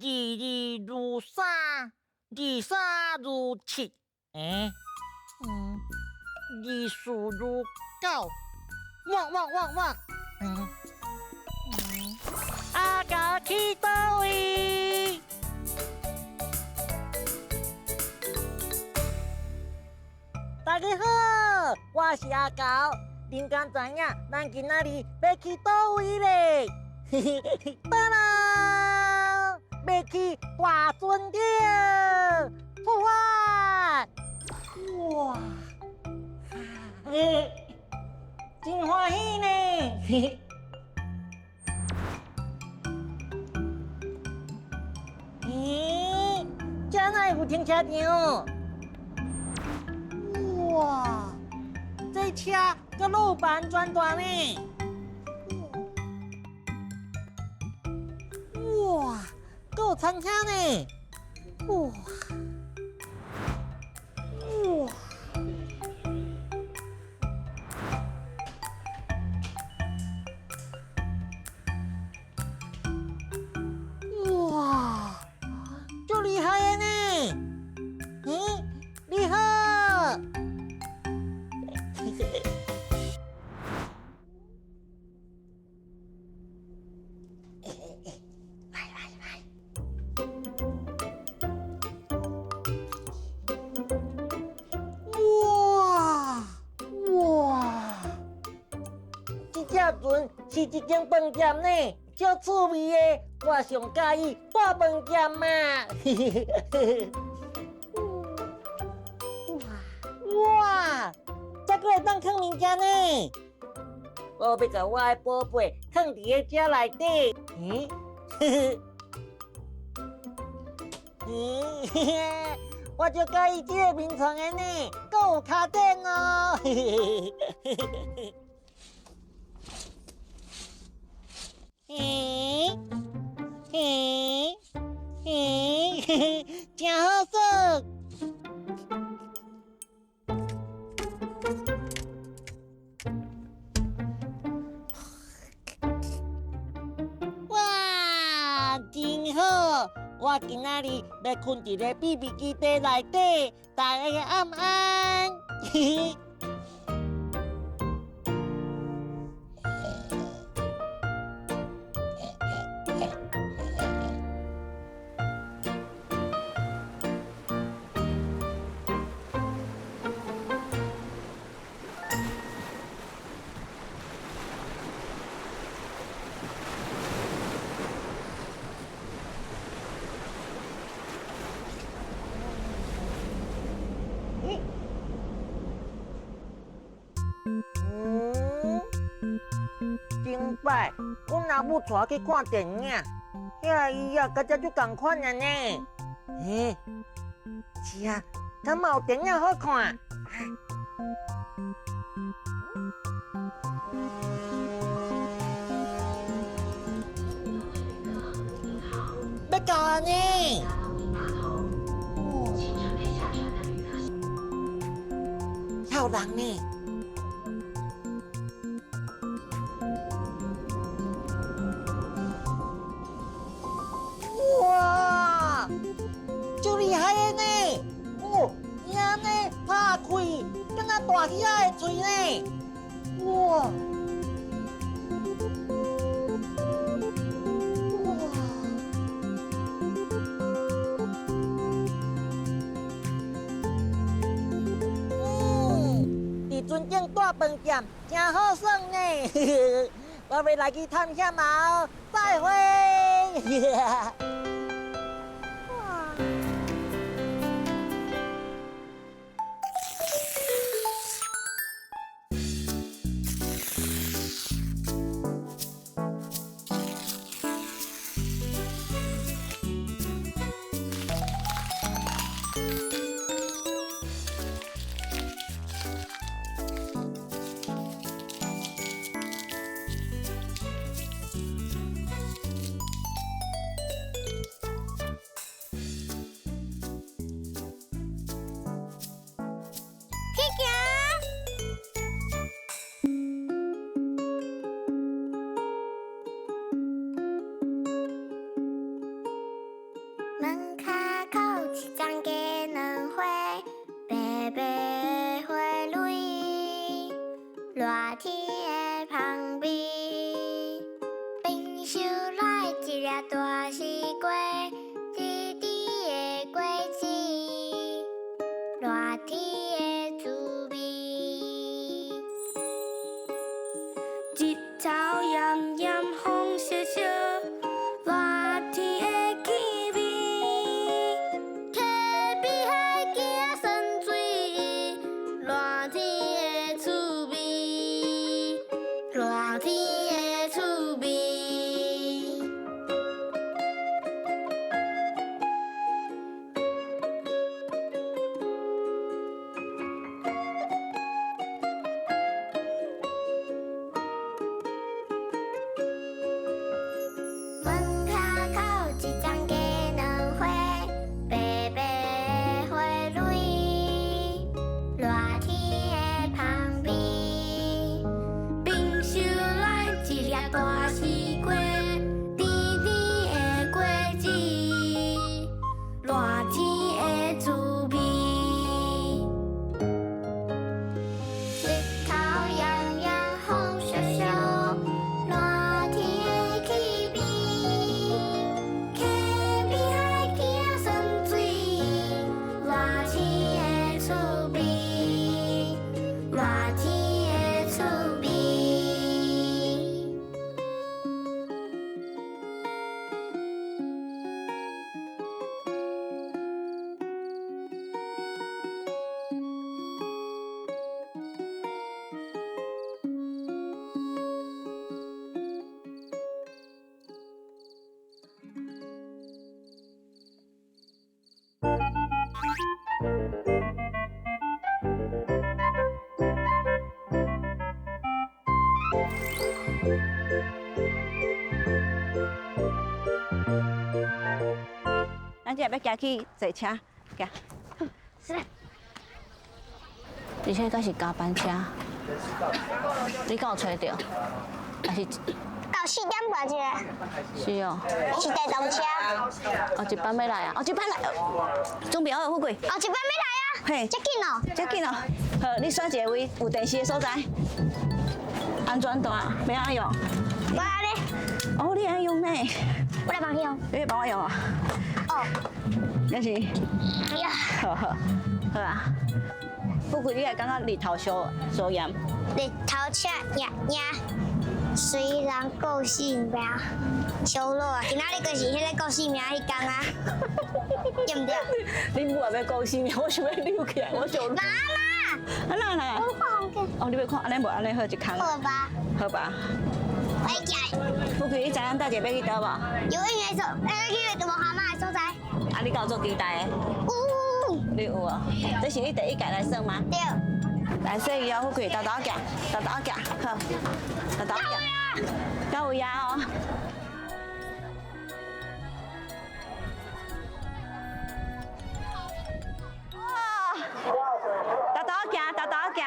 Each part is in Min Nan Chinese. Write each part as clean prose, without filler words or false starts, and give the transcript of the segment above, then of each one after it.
二二如三，二三如七，欸，二四如九，哇哇哇哇，阿狗去佗位？大家好，我是阿狗。恁敢知影咱今仔日欲去佗位咧？到啦，欲去大船顶出發！哇，欸，真歡喜呢！咦，這哪會有停車場？哇，這車閣路板全大呢！哇，閣有餐廳呢！哇哇哇，足厲害的呢！嗯，你好。來來來！哇哇！這隻船是一間飯店呢，足趣味的。我上佮意大飯店嘛！哇哇！這閣會當囥物件呢？我欲共我的寶貝囥佇咧這內底。嗯，嗯，我就佮意這個眠床的呢，閣有跤墊哦。嘿，嘿，嘿，真好耍。哇，真好！我今仔日欲睏佇咧秘密基地內底，大家晚安。嘿嘿。頂擺，阮阿母帶我去看電影，遐椅仔佮這足仝款的呢。欸，是啊，敢嘛有電影好看？欲到啊呢！有人呢。哇，足厲害的呢！哦，伊按呢拍開，敢若大魚仔的喙呢！哇！哇！佇船頂大飯店真好耍呢！我欲來去探險啊！再會！哇！熱天的香味。冰箱內一粒大西瓜，甜甜的果子，熱天的滋味。日頭炎炎，風蕭蕭，熱天的氣味。溪邊海墘仔酸水，熱天的趣味，熱天的趣味。門跤口一丛雞卵花，白白的花蕊，熱天的香味。冰箱內一粒大西瓜，甜甜的果子，熱天的滋味。日頭炎炎，風蕭蕭，熱天的氣味。溪邊海墘仔酸水，熱天的趣味，熱天的趣味。咱這欲行去坐車，行。是。而且閣是加班車，你敢有揣著？還是到4點半這個。是哦。是電動車。哦，一班欲來啊！哦，一班來，準備好富貴。哦，一班欲來啊！嘿，遮緊哦。遮緊哦。好，你選一個位有電視的所在，安全帶欲按怎用？我按呢。哦，你愛用呢？我來幫你用。你來幫我用啊？哦。沒事。哎呀。好好，好啊。富貴，你會感覺日頭燒燒炎？日頭赤炎炎，雖然顧性命燒熱啊，今仔日就是彼個顧性命彼工啊，對毋對？你母也欲顧性命，我想欲扭起來，我想。媽媽。啊哪來？我看風景。哦，你欲看，按呢無按呢好一空。好吧。好吧。我行。富貴，你知影搭一個欲去佗無？有影的所，去個無蛤蟆的所在。啊，你敢有足期待的？有。你有哦？這是你第一屆來耍嗎？對。來，洗衣哦，富貴，沓沓仔行，沓沓仔行，好，沓沓仔行，到位啊哦。哇！沓沓仔行，沓沓仔行，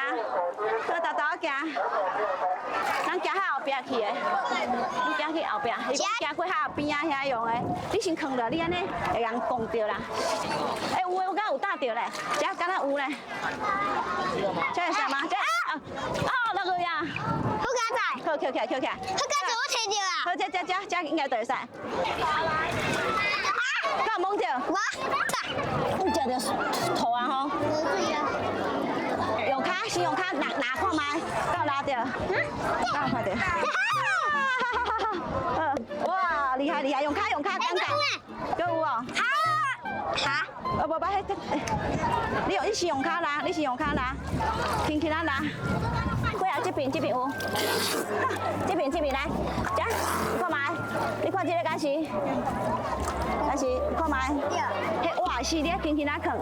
好，沓沓仔行。咱行較後壁去的，你行去後壁，伊講行過較後邊仔遐用的。你先囥著，你按呢會予人摃著啦。欸，有的，我敢有搭著咧，這敢若有咧。這會使嗎？這啊，哦，落去啊。好佳哉。好，抾起來，抾起來。好佳哉，我提著啊。好，這這這這應該就會使。敢有摸著？無。你食著塗啊吼？無水啊。用跤，先用跤拿拿看覓，敢有拿著？敢有看著？哇，厲害厲害，用跤用跤，尷尬。閣有哦。好。哈？哦，無，無，彼，你用你先用跤拿，你先用跤拿，輕輕仔拿。過來這邊，這邊有。這邊這邊來，這，你看覓？你看這个敢是？敢是？看覓？彼哇四粒，輕輕仔囥。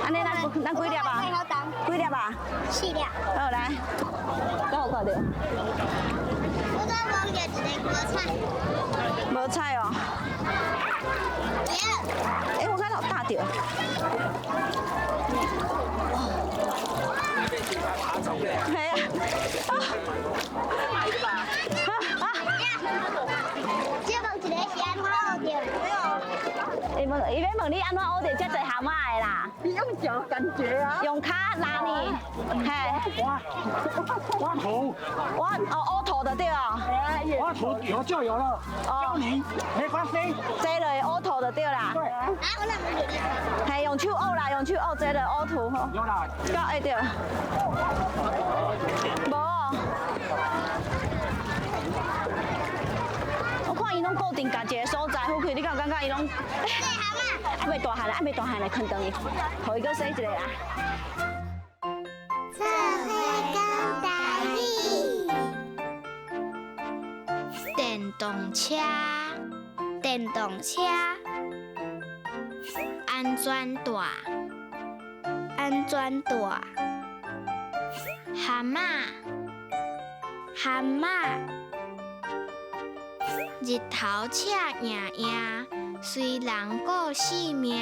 按呢咱咱幾粒啊？幾粒啊？四粒。好來，敢有看著？我剛摸著一个無彩。無彩哦。欸，我敢有搭著。系啊。啊啊！這摸一个是按怎落著？沒有。伊問伊欲問你按怎挖著遮濟蚶仔的啦？你用腳感覺啊？用跤拉呢？嘿。挖挖土。挖哦，挖土就對哦。挖土有就有了。教你，沒關係。這類挖土就對啦。對。係用手挖啦，用手挖這類挖土吼。有啦。夠會著。無。我看伊攏固定共一个所在，好去，你敢有感覺伊攏？還袂大漢咧，還袂大漢咧，囥轉去，予伊閣洗一个啦。做伙講台語。電動車，電動車，安全帶，安全帶，蚶仔，蚶仔，日頭赤炎炎，隨人顧性命。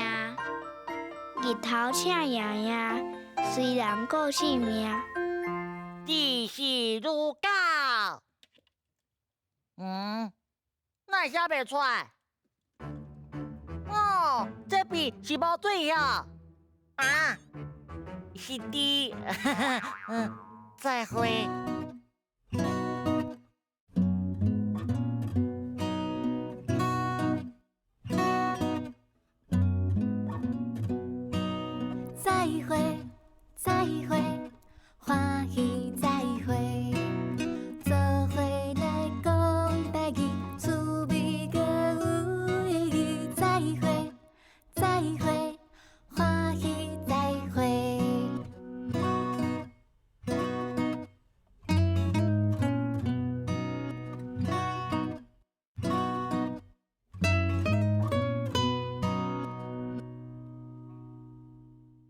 日頭赤炎炎，隨人顧性命。日是如狗。嗯，哪會寫袂出來？哦，這邊是無水哦。啊，是的，嗯，再會。